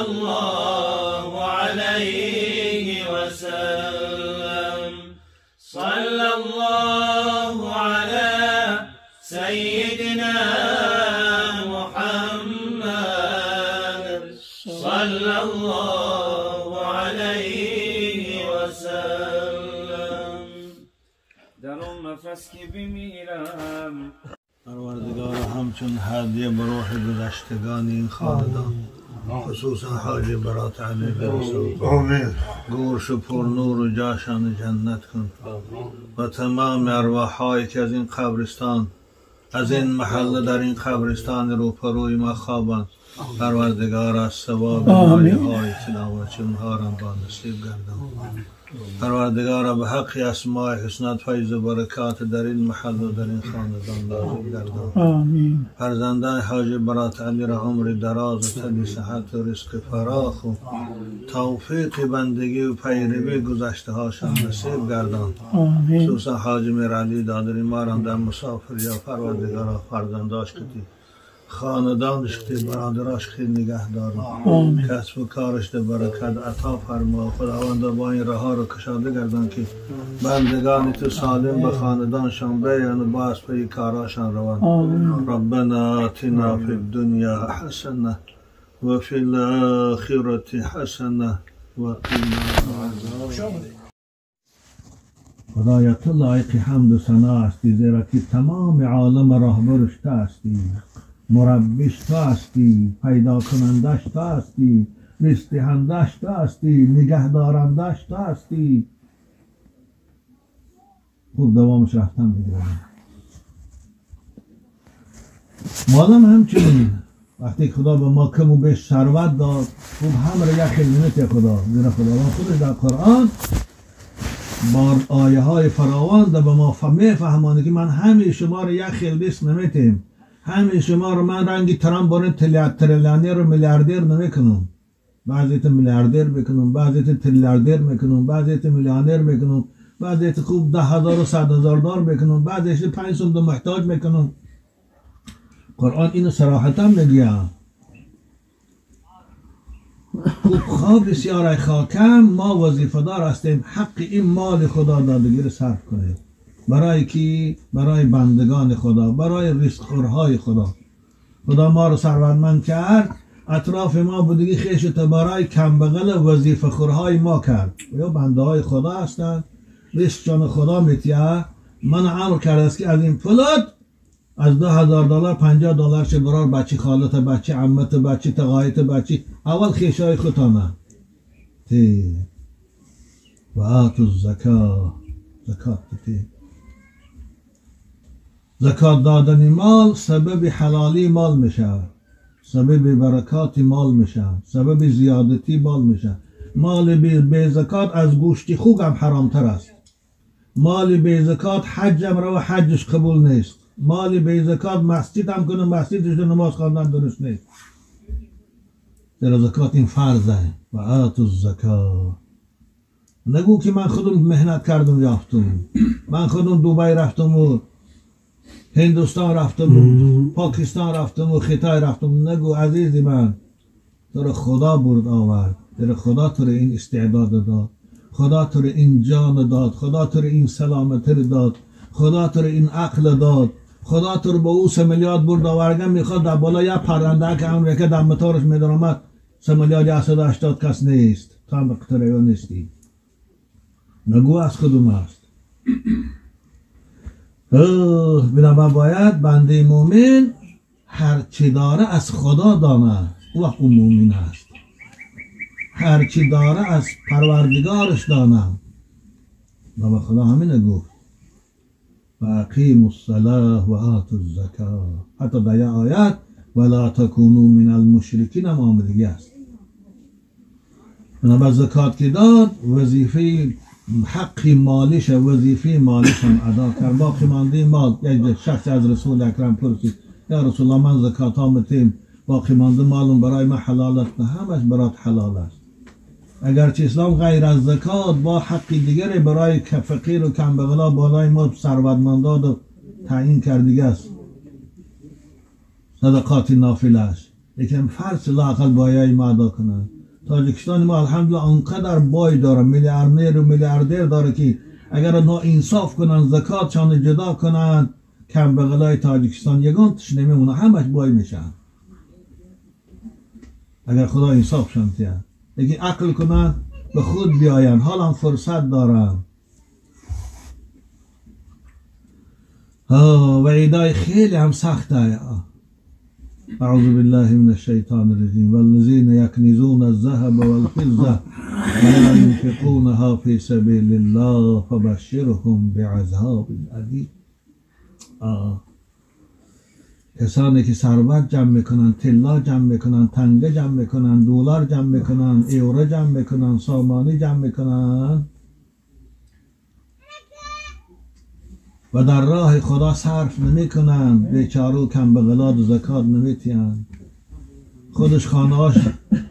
الله عليه وسلم. صلى الله على سيدنا محمد صلى الله عليه وسلم. در آن نفس که بمیرم پروردگار همچون هدیه به روح گذشتگان این خاندان، خصوصا حاجی برات علی برسون، گورش پر نور و جاشان جنت کن و تمام ارواحهایی که از این قبرستان، از این محله در این قبرستان روپروی ما خوابند، پروردگار از ثواب های تلاوت اونها را با نصیب گردان. پروردگار به حق اسماء حسنات فیض و برکات در این محل و در این خاندان نازل گردان. آمین. فرزندان حاج برات علی را عمر دراز و تنی صحت و رزق فراخ و توفیق بندگی و پیروی گذشته هاشان نصیب گردان. آمین. خصوصا حاج میرعلی دادری ما را در مسافر یا پروردگار فرزنداش کتی، خاندانش کتی، برادراش کتی نگه دارم، کسب و کارش ده برکت عطا فرما. خداوند با این رها رو کشاده گردان که بندگان تو سالم به خاندانشان بیان و باز پی کاراشان روان. ربنا آتنا فی الدنیا حسنه و فی الآخرة حسنه و قنا عذاب. خدایا تو لایق حمد و ثنا هستی، زیرا که تمام عالم راهبرش تو هستی، مربیش تو هستی، پیدا کنندش تو هستی، رزق دهندش تو هستی، نگهدارندش تو هستی. خوب دوامش رفتن بگیرم. مادام همچنین وقتی خدا به ما کم و بیش ثروت داد، خوب هم را یک خدمت خدا، زیرا خداوند خودش در قرآن با آیه های فراوان به ما میفهمانه که من همه شما را یک خیل نمیتیم، همه شما رو من رنگی ترامپ بارن تریلیونر و میلیاردر نمیکنم، بعضی تا میلیاردر میکنم، بعضی تا تریلیاردر میکنم، بعضی تا میلیونر میکنم، بعضی تا خوب 10,000 و 100,000 دلار میکنم، بعضی تا 5 سوم محتاج میکنم. قرآن اینو صراحتا میگه. خوب خواب بسیار خاکم ما وظیفه دار هستیم حق این مال خدا دادگی رو صرف کنیم. برای کی؟ برای بندگان خدا، برای رزق خورهای خدا. خدا ما رو ثروتمند کرد، اطراف ما بودگی خویش و تبارای کمبغل وظیفه خورهای ما کرد. یا بنده های خدا هستند، رزق خدا میتیه. من امر کرده است که از این پولت از 2000 دلار 50 دلار چه برار بچی خالت، بچی عمت، بچی تقایت، بچی اول خویشای خودتانه. تی و آتوا الزکا، زکات تی. زکات دادن مال سبب حلالی مال میشه، سبب برکات مال میشه، سبب زیادتی مال میشه. مال بی زکات از گوشت خوک هم حرامتر است. مال بی زکات حج هم رو حجش قبول نیست. مال بی زکات مسجد هم کنه مسجدش نماز خواندن درست نیست. در زکات این فرضه. و آتوا الزکات. نگو که من خودم مهنت کردم یافتم، من خودم دوبای رفتم و هندوستان رفتم و پاکستان رفتم و خطای رفتم. نگو عزیزی من، تو رو خدا برد آورد، در خدا تو رو این استعداد داد، خدا تو رو این جان داد، خدا تو رو این سلامتی داد، خدا تو رو این عقل داد، خدا تو رو با او 3 میلیارد برد آوردن. میخواد در بالا یه پرنده که امریکا در متارش میدرآمد 3 میلیارد 180 کس نیست، تو هم به نیستی. نگو از کدوم است. بنابراین باید بنده مومن هرچی داره از خدا دانه، او وقت او مومن است. هرچی داره از پروردگارش دانه. بابا خدا همینه گفت و اقیموا الصلاة و آتوا الزکاة. حتی در یه آیت ولا تکونوا من المشرکین هم آمدگی است. بنابراین زکات که داد وظیفه حق مالیش، وظیفه مالیش هم ادا کرد. باقی مانده مال، یک شخص از رسول اکرم پرسید یا رسول الله من زکات ها میتیم، باقی مانده مالم برای من حلال است؟ نه، همش برات حلال است. اگرچه اسلام غیر از زکات با حق دیگری برای فقیر و کمبغلا بالای ما ثروتمندان تعیین کردگی است، صدقات نافله است. لیکن فرض لااقل بایای ما ادا کنن. تاجیکستان ما الحمدلله آنقدر بای داره، میلیاردر و میلیاردر داره که اگر اونا انصاف کنن، زکاتشان جدا کنن، کم بغلای تاجیکستان یگان تش نمیمونه، همش بای میشن اگر خدا انصافشان تیه. لیکن عقل کنن، به خود بیاین، حالا فرصت دارن. و عیدای خیلی هم سخته. اعوذ بالله من الشیطان الرجیم والذین یکنزون الذهب والفضة ولا ينفقونها في سبیل الله فبشرهم بعذاب الیم. کسانی که ثروت جمع میکنن، طلا جمع میکنن، تنگه جمع میکنن، دلار جمع میکنن، ایورو جمع میکنن، سامانی جمع میکنن و در راه خدا صرف نمیکنن، بیچاره و کم بغلاد و زکات نمیتین. خودش خانهاش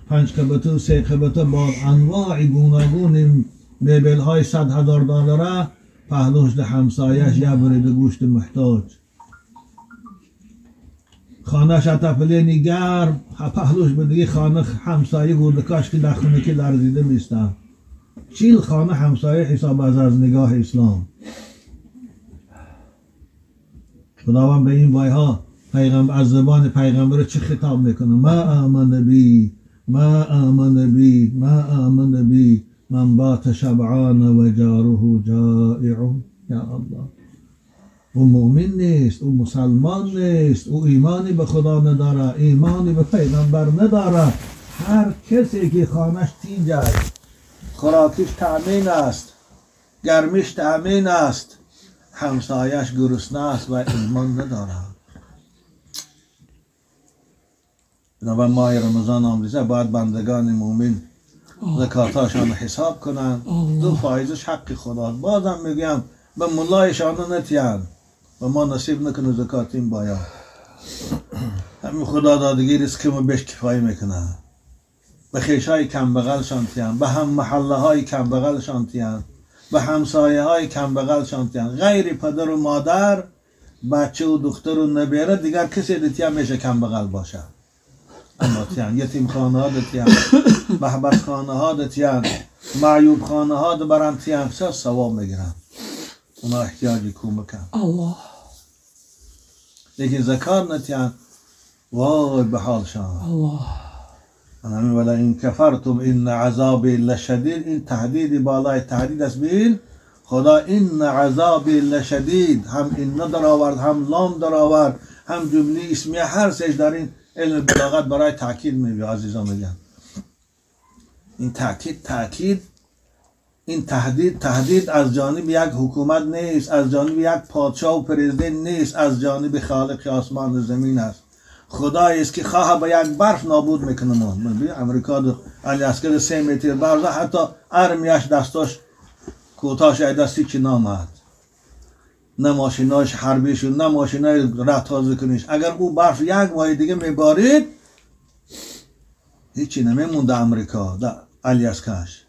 5 قبطه و 3 قبطه با انواع گوناگون میبل های 100,000 دلاره، پهلوش ده همسایش یه برید گوشت محتاج. خانهش اتفلینی گرم، پهلوش به دیگه خانه همسایه گودکاش که در خونه که لرزیده میستن. 40 خانه همسایه حساب از نگاه اسلام. خداوند به این بایها پیغمبر از زبان پیغمبر چه خطاب میکنه؟ ما آمن بی، ما آمن بی، ما آمن بی من بات شبعان و جاره جائع. یا الله، او مؤمن نیست، او مسلمان نیست، او ایمانی به خدا نداره، ایمانی به پیغمبر نداره. هر کسی که خانش تیج است، خوراکیش تأمین است، گرمیش تأمین است، همسایش گرسنه است و ایمان نداره. بنابراین ماه رمضان آمریزه باید بندگان مؤمن زکاتاشان حساب کنند. 2 فایزش حق خدا. بازم میگم به ملایشان نتیان و ما نصیب نکنه زکاتیم باید. همین خدا دادگی رزق ما بهش کفایه میکنه. به خویشای کم بغلشان تیان، به هم محله های کم بغلشان تیان، به همسایه های کم بغلشان تیان. غیر پدر و مادر، بچه و دختر و نبیره دیگر کسی دیتیان میشه کم بغل باشه. اما تیان یتیم خانه ها دتیان، محبس خانه ها دتیان، معیوب خانه ها دبران تیان، بسیار ثواب میگیرن. اونا احتیاجی کمکن. الله. لیکن زکات نتیان، وای به حالشان. الله. ولا این کفرتم ان عذابی لشدید. این تهدید بالای تهدید است. بین خدا ان عذابی لشدید، هم ان در آورد، هم لام در آورد، هم جمله اسمیه، هر سش در این علم بلاغت برای تاکید میگه. عزیزان میگن این تاکید، این تهدید از جانب یک حکومت نیست، از جانب یک پادشاه و پرزیدنت نیست، از جانب خالق آسمان و زمین است. خدایی است که خواه با یک برف نابود میکنه ما. امریکا الیاسکر 3 متر برف، حتی ارمیش دستاش کوتاش دستی که نامد، نه ماشیناش حربی شد، نه ماشینای راه تازه کنیش. اگر او برف یک ماه دیگه میبارید هیچی نمیموند امریکا در الیاسکاش.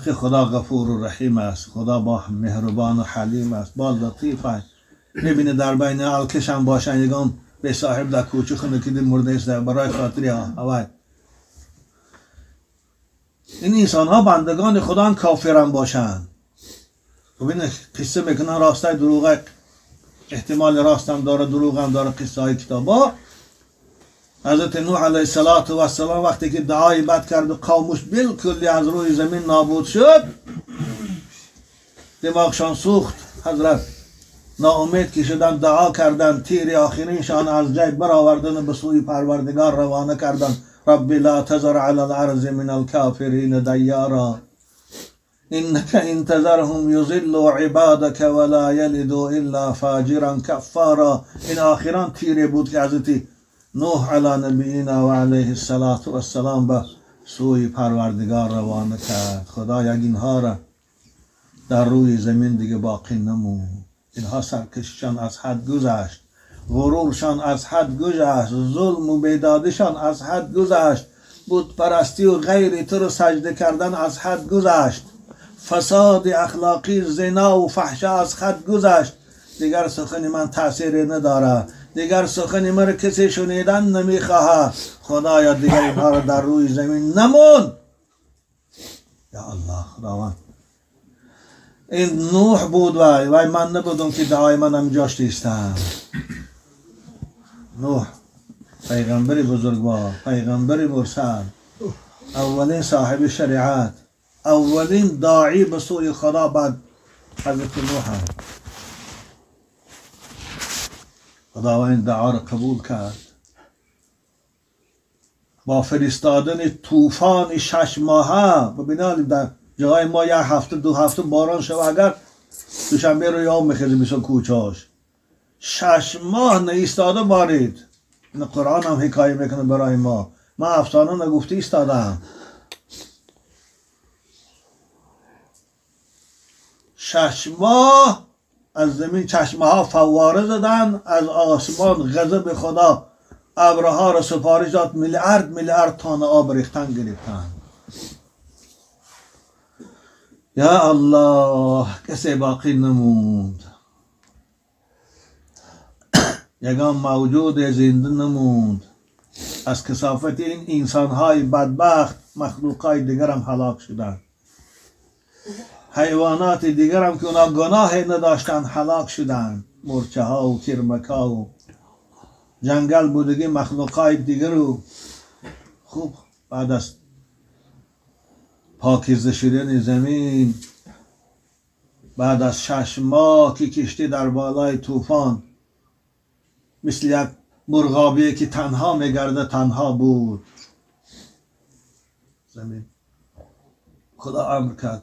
که خدا غفور و رحیم است، خدا با مهربان و حلیم است، با لطیف است. میبینه در بین الکش هم باشن، یگان به صاحب در کوچه خونه که مرده است برای خاطری ها. این انسان ها بندگان خدا هم کافرم باشن. ببین قصه میکنن راستای دروغ، احتمال راستم داره دروغ هم داره قصه های کتابا. حضرت نوح علیه السلام وقتی که دعای بد کرد و قومش بالکلی از روی زمین نابود شد، دماغشان سوخت. حضرت ناامید که شدن دعا کردن، تیر آخرینشان از جیب برآوردن و به سوی پروردگار روانه کردن. رب لا تذر علی الارض من الکافرین دیارا انك ان تذرهم یضلوا عبادك ولا یلدوا الا فاجرا کفارا. این آخران تیری بود که حضرت نوح علی نبینا و علیه الصلاة والسلام به سوی پروردگار روانه کرد. خدا یک اینها را در روی زمین دیگه باقی نموند. اینها سرکششان از حد گذشت، غرورشان از حد گذشت، ظلم و بیدادشان از حد گذشت، بت پرستی و غیر تو رو سجده کردن از حد گذشت، فساد اخلاقی، زنا و فحشا از حد گذشت. دیگر سخن من تاثیر نداره، دیگر سخن مرا کسی شنیدن نمیخواهد. خدایا دیگر اینها را در روی زمین نمون. یا الله خداوند این نوح بود وای من نبودم که دعای من هم جاش ایستم. نوح پیغمبر بزرگوار، پیغمبر مرسل، اولین صاحب شریعت، اولین داعی به سوی خدا بعد حضرت نوح. خداوند دعا را قبول کرد با فرستادن طوفان 6 ماهه. ببینید در جای ما 1 هفته 2 هفته باران شد، اگر دوشنبه رو یام میخیزه میشه کوچاش. 6 ماه نایستاده بارید. این قرآن هم حکایه میکنه برای ما. من افسانه نگفته ایستادم. 6 ماه از زمین چشمه ها فواره زدن، از آسمان غضب خدا ابرها را سفارش داد، میلیارد میلیارد تن آب ریختن گرفتن. یا الله کسی باقی نموند، یگان موجود زنده نموند. از کثافت این انسانهای بدبخت مخلوقای دیگر هم هلاک شدند. حیوانات دیگر هم که اونا گناه نداشتند هلاک شدند. مورچه ها و کرمک ها و جنگل بودگی مخلوقای دیگر. و خوب بعد از پاکیزه شدن زمین، بعد از 6 ماه که کشتی در بالای طوفان مثل یک مرغابی که تنها میگرده تنها بود زمین، خدا امر کرد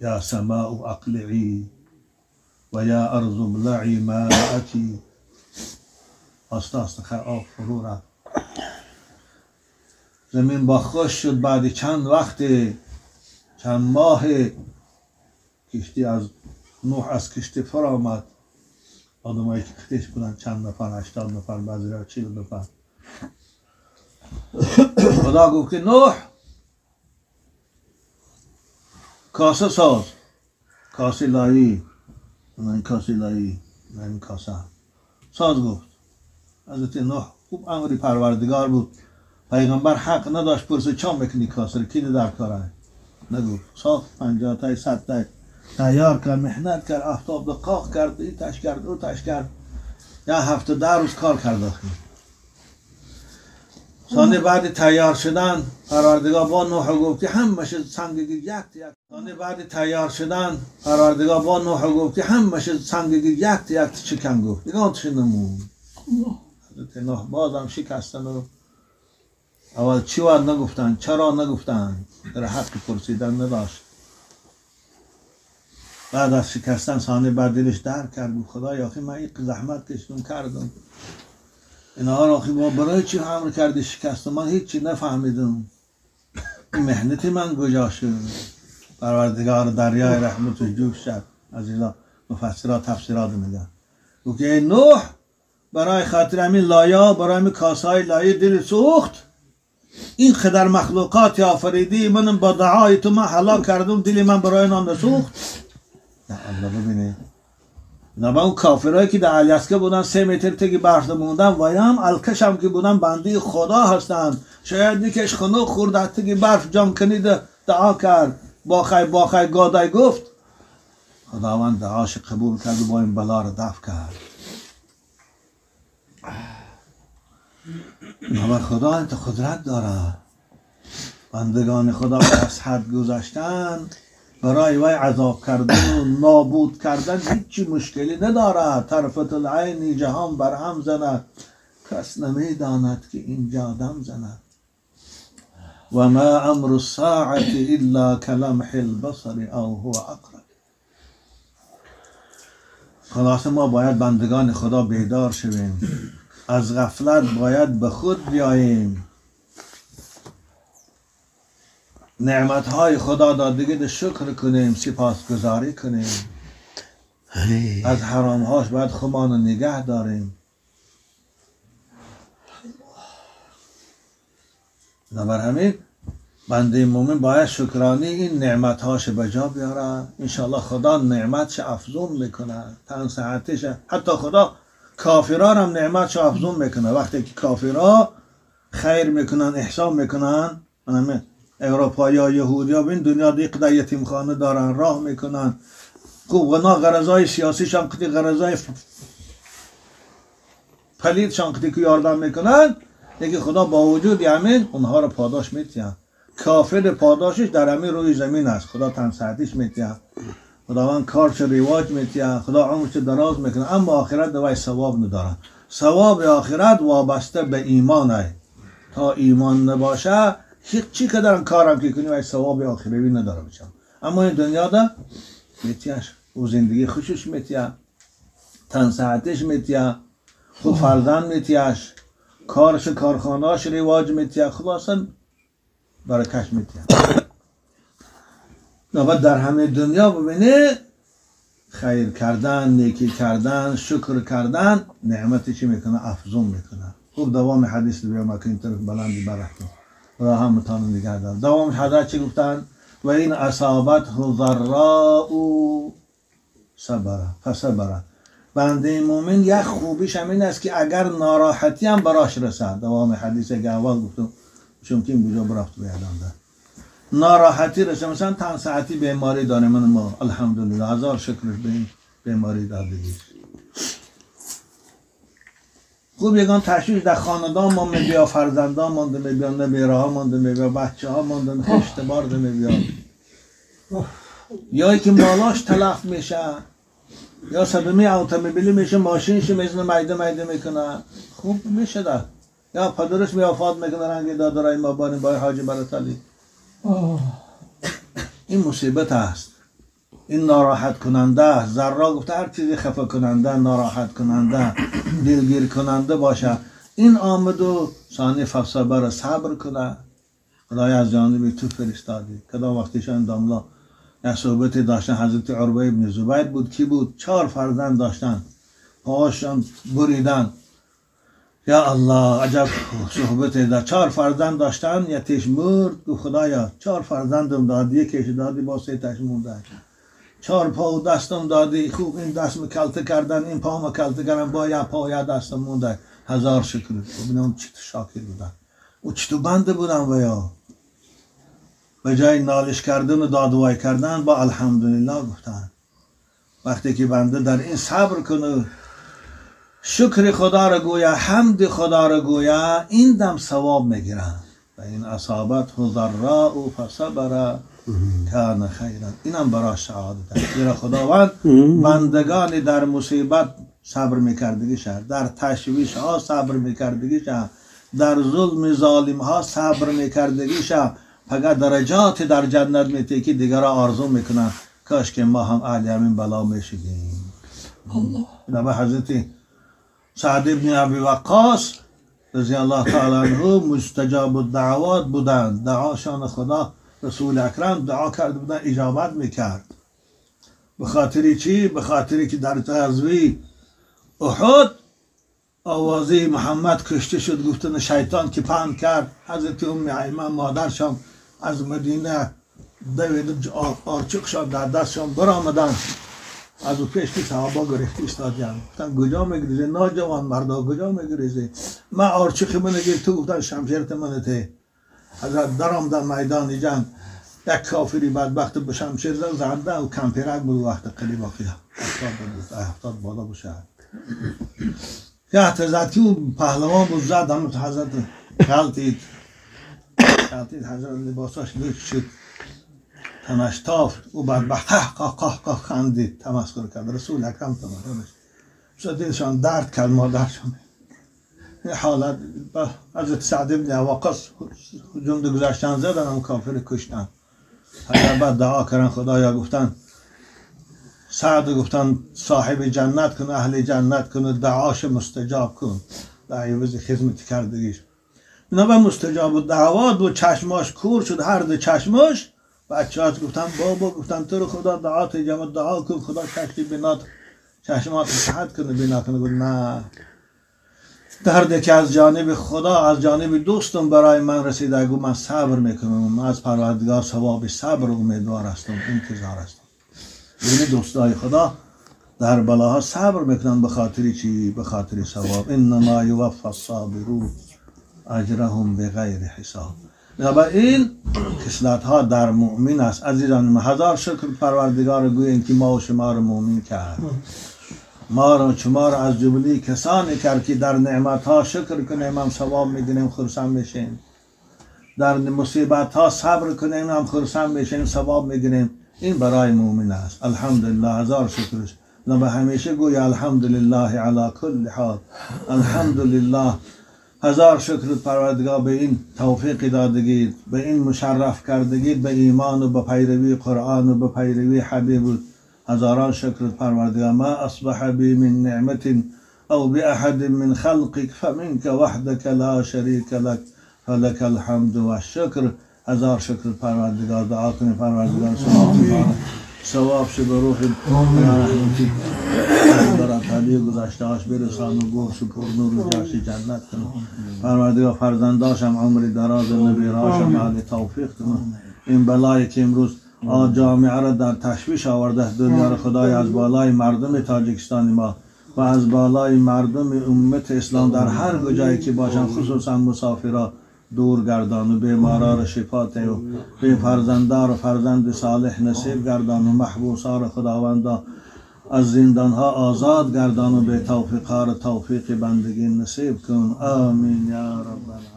یا سماء اقلعی و یا ارض ابلعی ماءک. آسته آسته آب فرو رفت، زمین با خوش شد. بعد چند وقت، چند ماه، کشتی از نوح از کشتی فرا آمد. آدمایی که کشتیش بودن چند نفر، 80 نفر، بعضی را 40 نفر. خدا گفت که نوح کاسه ساز، کاسه لایی، این کاسه لایی، این کاسه ساز. گفت حضرت نوح خوب امری پروردگار بود، پیغمبر حق نداشت پرسه چا میکنی کاسه رو، کی در کاره؟ نگفت. ساخت 50 تای 100 تای تیار کرد، محنت کرد، آفتاب دقاق کرد، این تش کرد، او تش کرد. یا 7 10 روز کار کرد. آخر ثانیه بعد تیار شدن پروردگار با نوح گفت که همش سنگ یک یک. ثانیه بعد تیار شدن پروردگار با نوح گفت که همش سنگ یک یک چکن. گفت دیگه آتش نمون. حضرت نوح بازم شکستن و اول چی واد نگفتن، چرا نگفتن، در حق پرسیدن نداشت. بعد از شکستن ثانیه بعد دلش در کرد، گفت خدایا آخه من این زحمت کشیدم کردم اینها را، آخه با برای چی امر کردی شکستم؟ من هیچی نفهمیدم، این محنت من کجا شد؟ پروردگار دریای رحمتش جوش شد. از اینا مفسرات تفسیرات میگن. گفت ای نوح برای خاطر همین لایا، برای همین کاسای لایه دل سوخت، این قدر مخلوقات آفریدی منم با دعای تو من هلاک کردم، دل من برای اینا نسوخت. نه الله ببینه، نه با اون کافرایی که در الاسکا بودن 3 متر تگی برف موندن، و هم الکش هم که بودن بنده خدا هستند. شاید یکیش خنک خورد تگی برف جان کنید دعا کرد، باخی باخی گادای گفت، خداوند دعاش قبول کرد و با این بلا را دفع کرد. بر خدا انت قدرت داره. بندگان خدا از حد گذشتن برای وی عذاب کردن و نابود کردن هیچی مشکلی نداره. طرفت العین جهان بر هم زند، کس نمیداند که اینجا دم زند. و ما امر الساعة الا کلمح البصر او هو اقرب. خلاصه ما باید بندگان خدا بیدار شویم، از غفلت باید به خود بیاییم. نعمتهای خدا دادگی شکر کنیم، سپاسگزاری کنیم. از حرامهاش باید خودمان نگه داریم. بر همین بنده مومن باید شکرانی این نعمتهاش به جا بیاره. انشاءالله خدا نعمتش افزون میکنه، تن صحتش. حتی خدا کافران هم نعمتش افزون میکنه. وقتی که کافرها خیر میکنن، احسان میکنن، همه اروپایی ها، یهودی ها، این دنیا دیگه یتیم خانه دارن، راه میکنن، خوب غنا غرضای سیاسیشان قطعی غرضای پلیدشان قطعی که یاردم میکنن، دیگه خدا با وجود همین اونها رو پاداش میتیه. کافر پاداشش در همین روی زمین است، خدا تن سعدیش میتیه، خداوند کارش رواج میتیه، خدا عمرش دراز میکنه، اما آخرت دوای ثواب نداره. ثواب آخرت وابسته به ایمانه. تا ایمان نباشه هیچ چی که دارن کارم که کنی وای ثواب آخروی نداره بچم. اما این دنیا ده میتیهش، او زندگی خوشش میتیه، تن ساعتش میتیه، خود فرزند میتیهش، کارش کارخانهاش رواج میتیه، خلاصا برکش میتیه. نباید در همه دنیا ببینه خیر کردن، نیکی کردن، شکر کردن، نعمتی چی میکنه؟ افزون میکنه. خوب دوام حدیث رو بیام که این طرف بلندی برفتم خدا هم متانو نگه دار. دوام حضرت چی گفتن؟ و این اصابته ضراء صبر فصبر. بنده مومن یک خوبیش هم این است که اگر ناراحتی هم براش رسد. دوام حدیث اگه اول گفتم چون که این بجا برفت به یادم ناراحتی رسد، مثلا تن ساعتی بیماری داره، من ما الحمدلله هزار شکرش به این بیماری دادگیش. خوب یگان تشویش در خاندان ما میبیا، فرزندان مانده میبیا، نمیره ها مانده میبیا، بچه ها مانده، خشت بارده میبیا، یا اینکه مالاش تلف میشه، یا صدمه اتومبیلی میشه، ماشینش میزنه میده میده میکنه، خوب میشه ده، یا پدرش میافات میکنه رنگ دادرای ما باریم بای حاجی براتالی. این مصیبت است، این ناراحت کننده است. ذرا گفته هر چیزی خفه کننده، ناراحت کننده، دلگیر کننده باشه، این آمد و ثانی فصبر صبر کنه. خدای از جانب تو فرستادی. کدام وقتیشان داملا یک صحبت داشتن، حضرت عروه ابن زبیر بود، کی بود؟ 4 فرزند داشتن، پاهاشان بریدن. یا الله عجب صحبت دا. 4 فرزند داشتن، یتیش مرد، گفت خدایا 4 فرزندم دادی، یکیش دادی با 3 تاش مونده. 4 پا و دستم دادی، خوب این دستم کلته کردن، این پاهم کلته کردن، با یه پا یه دستم مونده. هزار شکر. ببینم چطور شاکر بودن، او چطور بنده بودن و یا به جای نالش کردن و دادوای کردن با الحمدلله گفتن. وقتی که بنده در این صبر کنه، شکر خدا را گویا، حمد خدا را گویا، این دم ثواب میگیرن. و این اصابت ضراء فصبر کان خیرا، اینم برای سعادت. زیرا خداوند بندگان در مصیبت صبر میکردگی شه، در تشویش ها صبر میکردگی شه، در ظلم ظالم ها صبر میکردگی شه، فقط درجات در جنت میته که دیگر آرزو میکنن کاش که ما هم اهل همین بلا میشدیم. الله. حضرت سعد ابن ابی وقاص رضی الله تعالی عنه مستجاب الدعوات بودند. دعاشان خدا رسول اکرم دعا کرده بودند اجابت میکرد. به خاطر چی؟ به خاطر که در غزوه احد آوازه محمد کشته شد، گفتن شیطان که پهن کرد. حضرت ام ایمن مادرشان از مدینه دوید، آرچقشان در دستشان برآمدند. از او پیش که صحابه گرفته ایستادند، گفتن کجا میگریزی ناجوان مردا، کجا میگریزی؟ من آرچق من گیر تو، گفتن شمشیرت من ته. حضرت درآمدن میدان جنگ، یک کافری بدبخت به شمشیر زد، زنده و کمپیرک بود وقت قریب آخیه 70 بالا باشه. یه زد که او پهلوان بود، زد هم حضرت غلطید غلطید، حضرت لباساش لوچ شد، تنش تافت. او بدبخت قه قه قه خندید، تمسخر کرد. رسول اکرم تمسخرش شد، دلشان درد کرد مادرشان. این حالت حضرت سعد بن وقاص هجوم گذاشتن، زدن هم کافر کشتن. حضرت بعد دعا کردن خدایا، گفتن سعد گفتن صاحب جنت کن، اهل جنت کن، دعاش مستجاب کن در عوض خدمت کردگیش. اینا مستجاب دعوات بود. چشماش کور شد، هر دو چشماش. بچه‌هاش گفتن بابا، گفتن تو رو خدا دعا تجمع دعا کن خدا چشمی بینات چشمات صحت کنه بینا کنه. گفت نه، درد که از جانب خدا از جانب دوستم برای من رسیده، گفت من صبر میکنم، من از پروردگار ثواب صبر امیدوار هستم، انتظار هستم. ببینید دوستای خدا در بلاها صبر میکنن. به خاطر چی؟ به خاطر ثواب. انما یوفى الصابرون اجرهم بغیر حساب. این خصلت ها در مؤمن است. عزیزان هزار شکر پروردگار گوییم که ما و شما را مؤمن کرد، ما را شما را از جمله کسانی کرد که در نعمت ها شکر کنیم هم ثواب میگیریم خرسند میشیم، در مصیبت ها صبر کنیم هم خرسند میشیم ثواب میگیریم. این برای مؤمن است. الحمدلله هزار شکرش. و همیشه گوی الحمدلله علی کل حال، الحمدلله. هزار شکر پروردگار به این توفیق دادگید، به این مشرف کردگید، به ایمان و به پیروی قرآن و به پیروی حبیب. هزاران شکر پروردگار. ما اصبح بی من نعمت او باحد من خلقك فمنك وحدك لا شریک لك فلك الحمد و الشکر. هزار شکر پروردگار. دعا کنیم پروردگار ثواب شه به روح رحمتی برات علی گذشتهاش برسان و گوش و پر نور و جاش جنت کنم. پروردگار فرزنداشم عمر دراز و نبیراشم اهل توفیق کنم. این بلایی که امروز جامعه را در تشویش آورده دنیا را خدای از بالای مردم تاجیکستان ما و از بالای مردم امت اسلام در هر کجایی که باشن، خصوصا مسافرا دور گردان و بیمارا را شفا ده و به فرزندار و فرزند صالح نصیب گردان و محبوسا را خداوندا از زندانها آزاد گردان و به توفیقا را توفیق بندگی نصیب کن. آمین یا رب العالمین.